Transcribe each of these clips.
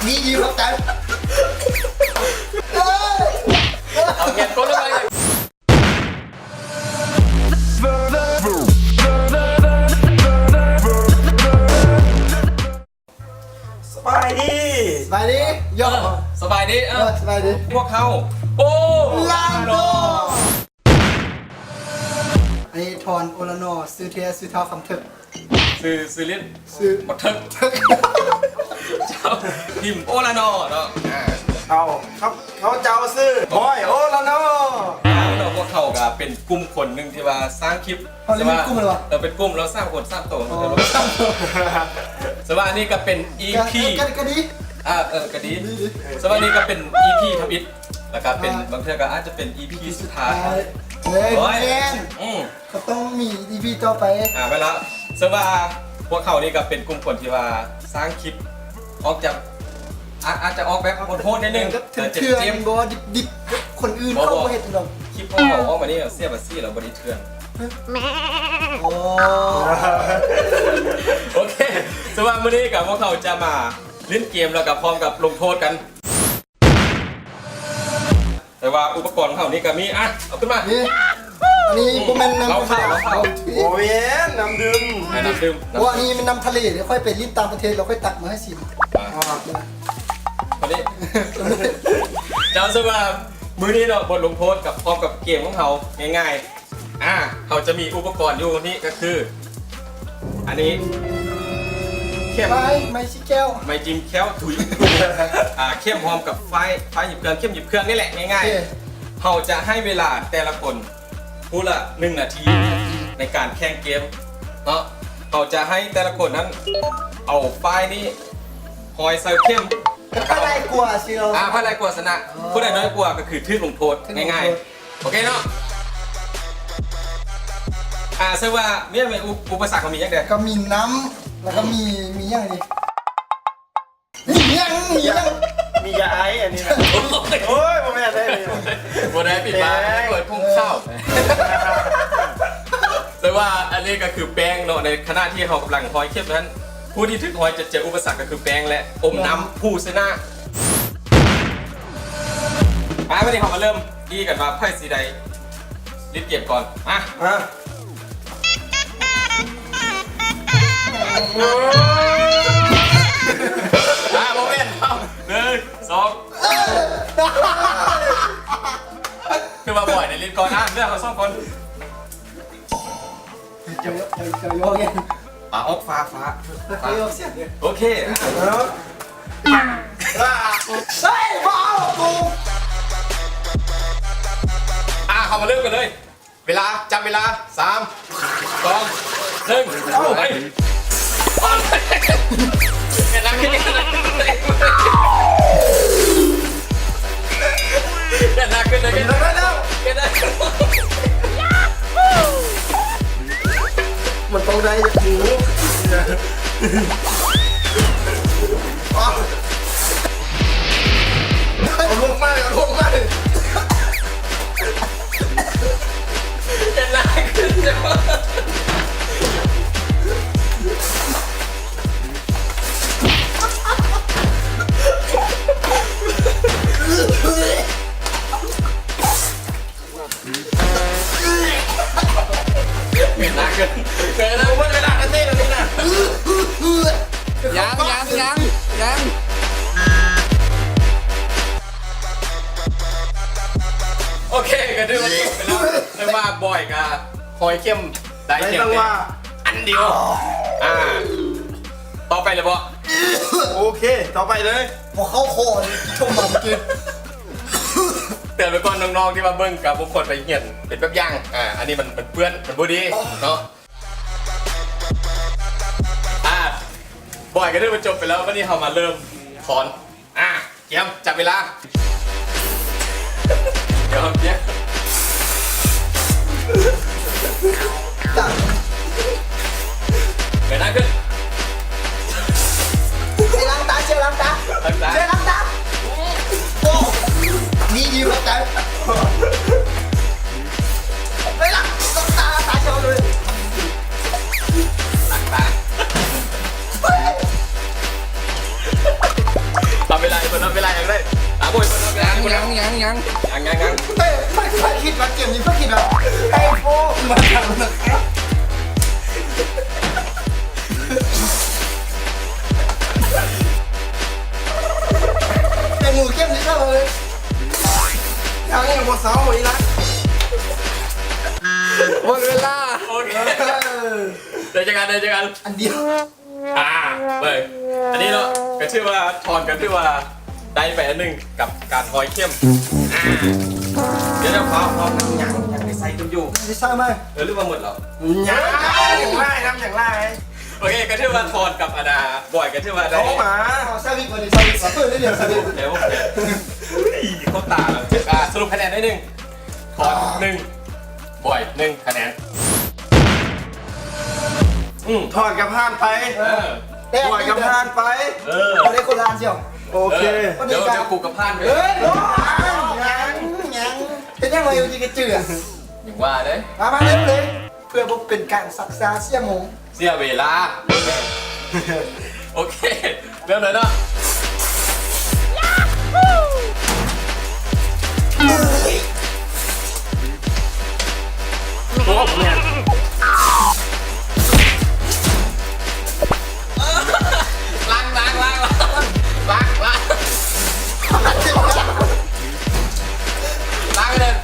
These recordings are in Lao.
ນີ້ດີ ຂອບໃຈ. ເອົາແຫງນກົດລົງໄປ. ສະບາຍດີ ສະບາຍດີ ເອີ ສະບາຍດີ ເອີ ສະບາຍດີ. ພວກເຮົາ ໂອລາໂນ ອັນນີ້ທອນ ໂອລາໂນ ຊື່ແທ້ຊື່ທ້າວຄຳເຖິກ. ຊື່ ຊື່ຫຼິ້ນ ຊື່ບັກເຖິກ ເຈົ້າ ພິມໂອລາໂນເນາະ. ອ່າ ເອົາ ເຂົາ ເຂົາເຈົ້າຊື່ບອຍໂອລາໂນ. ອ່າ ເນາະ ພວກເຂົາກະເປັນກຸ່ມຄົນໜຶ່ງທີ່ວ່າສ້າງຄລິບ ເຮົາເລີຍມີກຸ່ມເລີຍຫວາ? ເອີ ເປັນກຸ່ມ ແລ້ວສາມຄົນສາມໂຕ. ອໍ ແຕ່ວ່າອັນນີ້ກະເປັນອີພີ ກະ ກະ ກະດີ ອ່າ ເອີ ກະດີ. ແຕ່ວ່າອັນນີ້ກະເປັນອີພີທຳອິດ ແລ້ວກະເປັນ ອ່າ ບາງເທື່ອກະອາດຈະເປັນອີພີສຸດທ້າຍ. ເອີຍ ໂອ້ຍ ແມ່ນ ອືມ ກະຕ້ອງມີອີພີຕໍ່ໄປ. ອ່າ ແມ່ນລະ ເຊິ່ງວ່າພວກເຂົານີ້ກະເປັນກຸ່ມຄົນທີ່ວ່າສ້າງຄລິບອອກຈາກ ອາດ ອາດຈະອອກແບບໂຫດໆໜ້ອຍໜຶ່ງ ແບບເຖື່ອນໆ ແບບເຈັບໆ ບໍ່ດິບໆ ຄົນອື່ນເຂົາບໍ່ເຮັດດອກ. ຄລິບຂອງເຮົາອອກມານີ້ເສຍພາສີແລ້ວບໍ່ໄດ້ເຖື່ອນ. ໂອເຄ ເຊິ່ງວ່າມື້ນີ້ກະພວກເຮົາຈະມາຫຼິ້ນເກມ ແລ້ວກະພ້ອມກັບລົງໂທດກັນ. ແຕ່ວ່າອຸປະກອນເຮົານີ້ກະມີ ອ່ະ ເອົາຂຶ້ນມາ. ນີ້ ອັນນີ້ບໍ່ແມ່ນນ້ຳ ເຫຼົ້າຂາວ ເຫຼົ້າຂາວ ບໍ່ແມ່ນນ້ຳດື່ມ ໃຫ້ນ້ຳດື່ມ. ໂອ້ ອັນນີ້ແມ່ນນ້ຳທະເລເດ້ ຂ້ອຍໄປຫຼິ້ນຕ່າງປະເທດແລ້ວຂ້ອຍຕັກມາໃຫ້ຊິມ. ອ່າ ພໍດີ ເຈົ້າ ເຊິ່ງວ່າມື້ນີ້ເນາະ ບົດລົງໂທດກັບ ພ້ອມກັບເກມຂອງເຮົາງ່າຍໆ. ອ່າ ເຮົາຈະມີອຸປະກອນຢູ່ນີ້ກະຄື ອັນນີ້ ເຂັມ ໄມ້ ໄມ້ຊີ້ແຂ້ວ ໄມ້ຈິ້ມແຂ້ວ ທຸຍ ອ່າ ເຂັມພ້ອມກັບຝ້າຍ ຝ້າຍຫຍິບເຄື່ອງ ເຂັມຫຍິບເຄື່ອງນີ້ແຫຼະ ງ່າຍໆ. ໂອເຄ ເຮົາຈະໃຫ້ເວລາແຕ່ລະຄົນຜູ້ລະໜຶ່ງນາທີໃນການແຂ່ງເກມເນາະ. ເຮົາຈະໃຫ້ແຕ່ລະຄົນນັ້ນເອົາຝ້າຍນີ້ຫ້ອຍໃສ່ເຂັມ ແລ້ວໃຜຫຼາຍກວ່າຊິເນາະ ອ່າ ໃຜຫຼາຍກວ່າຊະນະ. ອໍ ຜູ້ໃດນ້ອຍກວ່າກະຄືຖືກລົງໂທດ ຖືກລົງໂທດ ງ່າຍໆ. ໂອເຄເນາະ ອ່າ ເຊິ່ງວ່າມີຫຍັງ ອຸ ອຸປະສັກເຮົາມີຫຍັງແດ່? ກະມີນ້ຳ ແລ້ວກະມີ ມີຫຍັງອີກ? ມີຫຍັງ ມີຫຍັງ ມີຢາໄອອັນນີ້ນະ. ໂອ້ຍ ບໍ່ແມ່ນເດ້ ບໍ່ໄດ້ປິດປາກ ເປີດພຸ້ງເຂົ້າ. ແຕ່ວ່າອັນນີ້ກະຄືແປ້ງເນາະ ໃນຂະນະທີ່ເຮົາກຳລັງຫ້ອຍເຂັມນັ້ນ ຜູ້ທີ່ຖືກຫ້ອຍຈະເຈີອຸປະສັກກະຄືແປ້ງ ແລະ ອົມນ້ຳຜູ່ໃສ່ໜ້າ. ມາ ບາດນີ້ເຮົາມາເລີ່ມດີກັນວ່າໃຜຊິໄດ້ຫຼິ້ນເກມກ່ອນ. ມາ ມາ ອ່າ ບໍ່ແມ່ນ ໜຶ່ງ ສອງ ຄືວ່າບອຍໄດ້ຫຼິ້ນກ່ອນ. ອ່າ ເລືອກເອົາສອງຄົນ. ເຈົ້າ ເຈົ້າ ເຈົ້າ ເຈົ້າ ເຈົ້າ ອ່າ ອອກຟ້າ ຟ້າ ຟ້າ ໂອເຄ ເອີ ເຮີ້ຍ ບໍ່ເອົາ ກູ ອ່າ ເຮົາມາເລີ່ມກັນເລີຍ. ເວລາ ຈັບເວລາ ສາມ ສອງ ໜຶ່ງ ໄປ. ເກີດໜ້າຂຶ້ນເລີຍ ເກີດໜ້າຂຶ້ນເລີຍ ເກີດໜ້າຂຶ້ນເລີຍ. ມັນຕ້ອງໄດ້ ໂອ້ໂຫ ເອົາລົງມາ ເອົາລົງມາ. ເປັນລາຍຂຶ້ນເຈົ້າ. ເປັນລາຍຂຶ້ນ ເກີດແລ້ວ ໝົດເວລາ ນາທີແລ້ວນີ້ນະ. ຍັງ ຍັງ ຍັງ ຍັງ. ໂອເຄ ກະຖືວ່າຈົບໄປແລ້ວ ແຕ່ວ່າບອຍກະຫ້ອຍເຂັມໄດ້ ໄດ້ແຕ່ວ່າອັນດຽວ. ອ່າ ຕໍ່ໄປເລີຍບໍ? ໂອເຄ ຕໍ່ໄປເລີຍ. ບໍ່ເຂົ້າຄໍເລີຍ ທີ່ຖົມມາເມື່ອກີ້. ເຕືອນໄວ້ກ່ອນນ້ອງໆ ທີ່ວ່າເບິ່ງກະບໍ່ຄວນໄປຮຽນເປັນແບບຢ່າງ. ອ່າ ອັນນີ້ມັນ ມັນເປື້ອນ ມັນບໍ່ດີເນາະ. ອ່າ ບອຍກະຖືວ່າຈົບໄປແລ້ວ ບາດນີ້ເຮົາມາເລີ່ມຖອນ. ອ່າ ກຽມ ຈັບເວລາ. ດຽວ ດຽວ ເກີດໜ້າຂຶ້ນ. ໄປລ້າງຕາ ເຊວລ້າງຕາ ລ້າງຕາ ເຊວລ້າງຕາ. ໂອ້ ນີ້ດີກວ່າກັນ. ໄປລ້າງ ລ້າງຕາ ຕາເຊວເລີຍ. ລ້າງຕາ. ເຮີ້ຍ. ແຕ່ງໝູເຂັ້ມຊິເຂົ້າເລີຍ ຍັງບໍ່ເຊົາອີກລະ ໝົດເວລາ. ໂອເຄ ເອີ ໄດ້ຈັກອັນ ໄດ້ຈັກອັນ? ອັນດຽວ. ອ່າ ເບິ່ງ ອັນນີ້ເນາະ ກໍຖືວ່າຖອນ ກໍຖືວ່າໄດ້ໄປອັນໜຶ່ງກັບການຫອຍເຂັມ. ອ່າ ດຽວ ດຽວ ພາວ ພາວ ຍັງ ຍັງ ຍັງໄປໃສ່ເປັນຢູ່ ຊິໃສ່ມາ ເອີ ຫຼືວ່າໝົດແລ້ວ? ຍັງ ຍັງຫຼາຍນຳ ຍັງຫຼາຍ. ໂອເຄ ກໍຖືວ່າຖອນກັບອັນນ່າ ບອຍ ກໍຖືວ່າໄດ້ ເອົາມາ ເອົາໃສ່ວິກກ່ອນ ໃສ່ວິກກ່ອນ ເປີດເດີ ໃສ່ວິກ ໂອເຄ ໂອເຄ. ອຸ້ຍ ເຂົ້າຕາແລ້ວ ອ່າ ສະຫຼຸບຄະແນນໜ້ອຍໜຶ່ງ ຖອນໜຶ່ງ ບອຍໜຶ່ງຄະແນນ. ອືມ ຖອນກັບຜ່ານໄປ ເອີ ແຕ່ ບອຍກັບຜ່ານໄປ ເອີ ບໍ່ໄດ້ຄົນລະອັນສ່ຽວ ໂອເຄ ເອີ ດຽວ ດຽວກູກັບຜ່ານໄປ ເອີຍ ຍັງ ຍັງ ເຮັດຫຍັງວະ ຢູ່ທີ່ກະເຈື່ອ ຍັງວ່າເດ້ ມາ ມາເລີຍ ເພື່ອບໍ່ເປັນການຊັກຊ້າເສຍໂມງ ເສຍເວລາ ໂອເຄ ເລີ່ມເລີຍເນາະ. ໂອ້ ແມ່ນ ລ້າງ ລ້າງ ລ້າງ ລ້າງ ລ້າງ ລ້າງ ລ້າງໄປເລີຍ.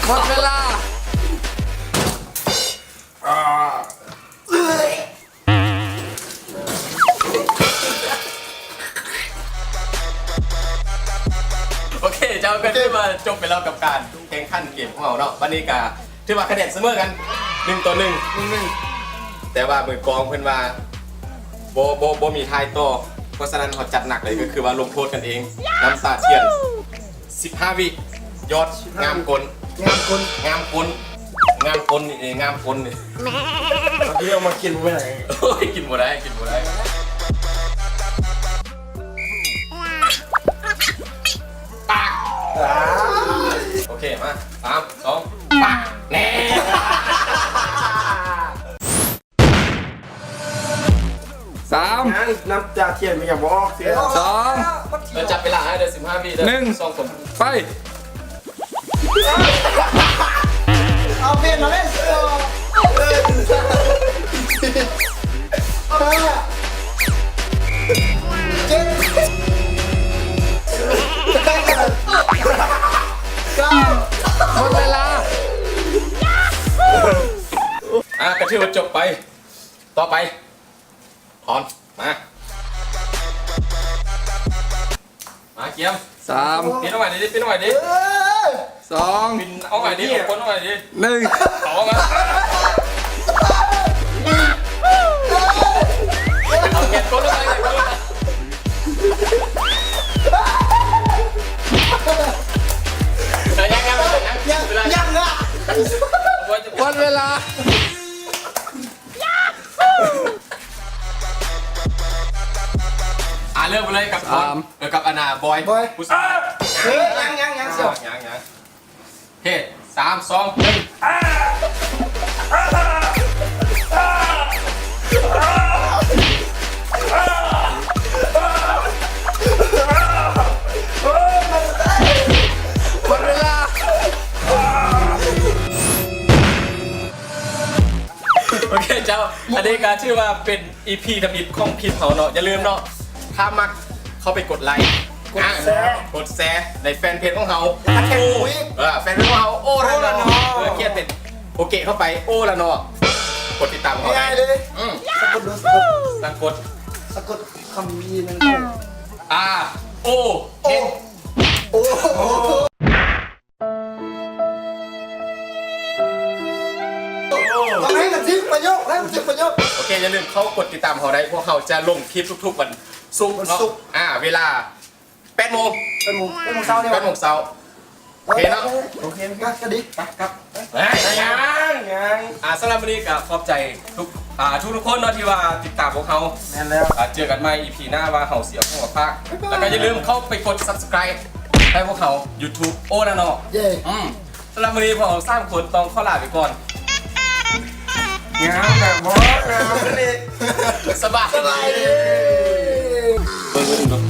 ໝົດເວລາ. ໂອເຄ ເຈົ້າ ກໍຖືວ່າຈົບໄປແລ້ວກັບການແຂ່ງຂັນເກມຂອງເຮົາເນາະ. ບັດນີ້ກໍຖືວ່າຄະແນນສະເໝີກັນ ໜຶ່ງຕໍ່ໜຶ່ງ ໜຶ່ງໜຶ່ງ ແຕ່ວ່າມືກອງເພິ່ນວ່າ ບໍ່ ບໍ່ ບໍ່ມີທ້າຍຕໍ່ ເພາະສະນັ້ນເຮົາຈັດໜັກເລີຍ ກໍຄືວ່າລົງໂທດກັນເອງ ນ້ຳຕາທຽນ ສິບຫ້າວິ ຍອດງາມກົ້ນ ງາມກົ້ນ ງາມກົ້ນ ງາມກົ້ນນີ້ເດ້ ງາມກົ້ນນີ້ ເອົາມາກິນບໍ່ໄດ້ ໂອ້ຍ ກິນບໍ່ໄດ້ ກິນບໍ່ໄດ້ ປາກ ໂອເຄ ມາ ສາມ ສອງ ປາກ ແນ່. ສາມ ຍັງ ນ້ຳຕາທຽນມັນຍັງບໍ່ອອກເທື່ອ ສອງ ເອີ ຈັບເວລາໃຫ້ເດີ ສິບຫ້າວິເດີ ໜຶ່ງ ສອງຄົນ ໄປ ເອົາເປັນມາເລີຍ ຫ້າ ເຈັດ ເກົ້າ ໝົດເວລາ. ອ່າ ກໍຖືວ່າຈົບໄປ. ຕໍ່ໄປ ຖອນ ມາ ມາ ກຽມ ສາມ ປິ່ນອອກມາດີໆ ປິ່ນອອກມາດີ ເອີ ສອງ ປິ່ນອອກມາດີ ເອົາຄົນອອກມາດີ ໜຶ່ງ ເອົາອອກມາ ເອົາແຂນກົດລົງໄປ ແຂນກົດລົງໄປ ເອີ ຍັງ ຍັງ ຍັງ ຍັງ ຍັງ ຍັງ ໝົດເວລາ. ອ່າ ເລີ່ມໄປເລີຍກັບ ສາມ ເອີ ກັບອັນນ່າ ບອຍ ບອຍ ຜູ້ຊາຍ ເອີຍ ຍັງ ຍັງ ຍັງ ເຊຍ ຍັງ ຍັງ ເຮັດ ສາມ ສອງ ໜຶ່ງ ໝົດເວລາ. ໂອເຄເຈົ້າ ອັນນີ້ກໍຖືວ່າເປັນອີພີທຳອິດຂອງທີມເຮົາເນາະ. ຢ່າລືມເນາະ ຖ້າມັກເຂົ້າໄປກົດໄລ ກົດແຊ ອ່າ ກົດແຊໃນແຟນເພຈຂອງເຮົາ ແຟນເພຈຂອງເຮົາ ໂອ້ລະນໍ ເອີ ຂຽນເປັນໂອເກເຂົ້າໄປ ໂອ້ລະນໍ ກົດຕິດຕາມເຮົາໄດ້ ງ່າຍເລີຍ ອືມ ສະກົດ ສະກົດ ສະກົດ ສະກົດຄຳນີ້ນັ້ນ ອາ ໂອ ເຮັດ ໂອ້ ຕ້ອງໃຫ້ມັນຖືກປະໂຫຍກ ໃຫ້ມັນຖືກປະໂຫຍກ. ໂອເຄ ຢ່າລືມເຂົ້າກົດຕິດຕາມເຮົາໄດ້ ພວກເຮົາຈະລົງຄລິບທຸກໆວັນສຸກເນາະ ວັນສຸກ ອ່າ ເວລາແປດໂມງ ແປດໂມງ ແປດໂມງເຊົ້ານີ້ ແປດໂມງເຊົ້າ ໂອເຄເນາະ ໂອເຄ ກັບ ກັບດີ ກັບ ກັບ. ຍັງ ຍັງ ອ່າ ສຳລັບມື້ນີ້ກໍຂອບໃຈທຸກ ອ່າ ທຸກໆຄົນເນາະ ທີ່ວ່າຕິດຕາມພວກເຮົາ. ແມ່ນແລ້ວ ອ່າ ເຈີກັນໃໝ່ ອີພີ ໜ້າ ວ່າເຮົາຊິເອົາຫຍັງມາຝາກ. ແລ້ວກໍຢ່າລືມເຂົ້າໄປກົດ Subscribe ໃຫ້ພວກເຮົາ YouTube ໂອ້ນະເນາະ. ເຢ້ ອືມ ສຳລັບມື້ນີ້ພວກເຮົາສາມຄົນຕ້ອງຂໍລາໄປກ່ອນ. ງາມນະ ບໍ່ງາມນີ້. ສະບາຍ ສະບາຍດີ. ເບິ່ງເບິ່ງເບິ່ງ.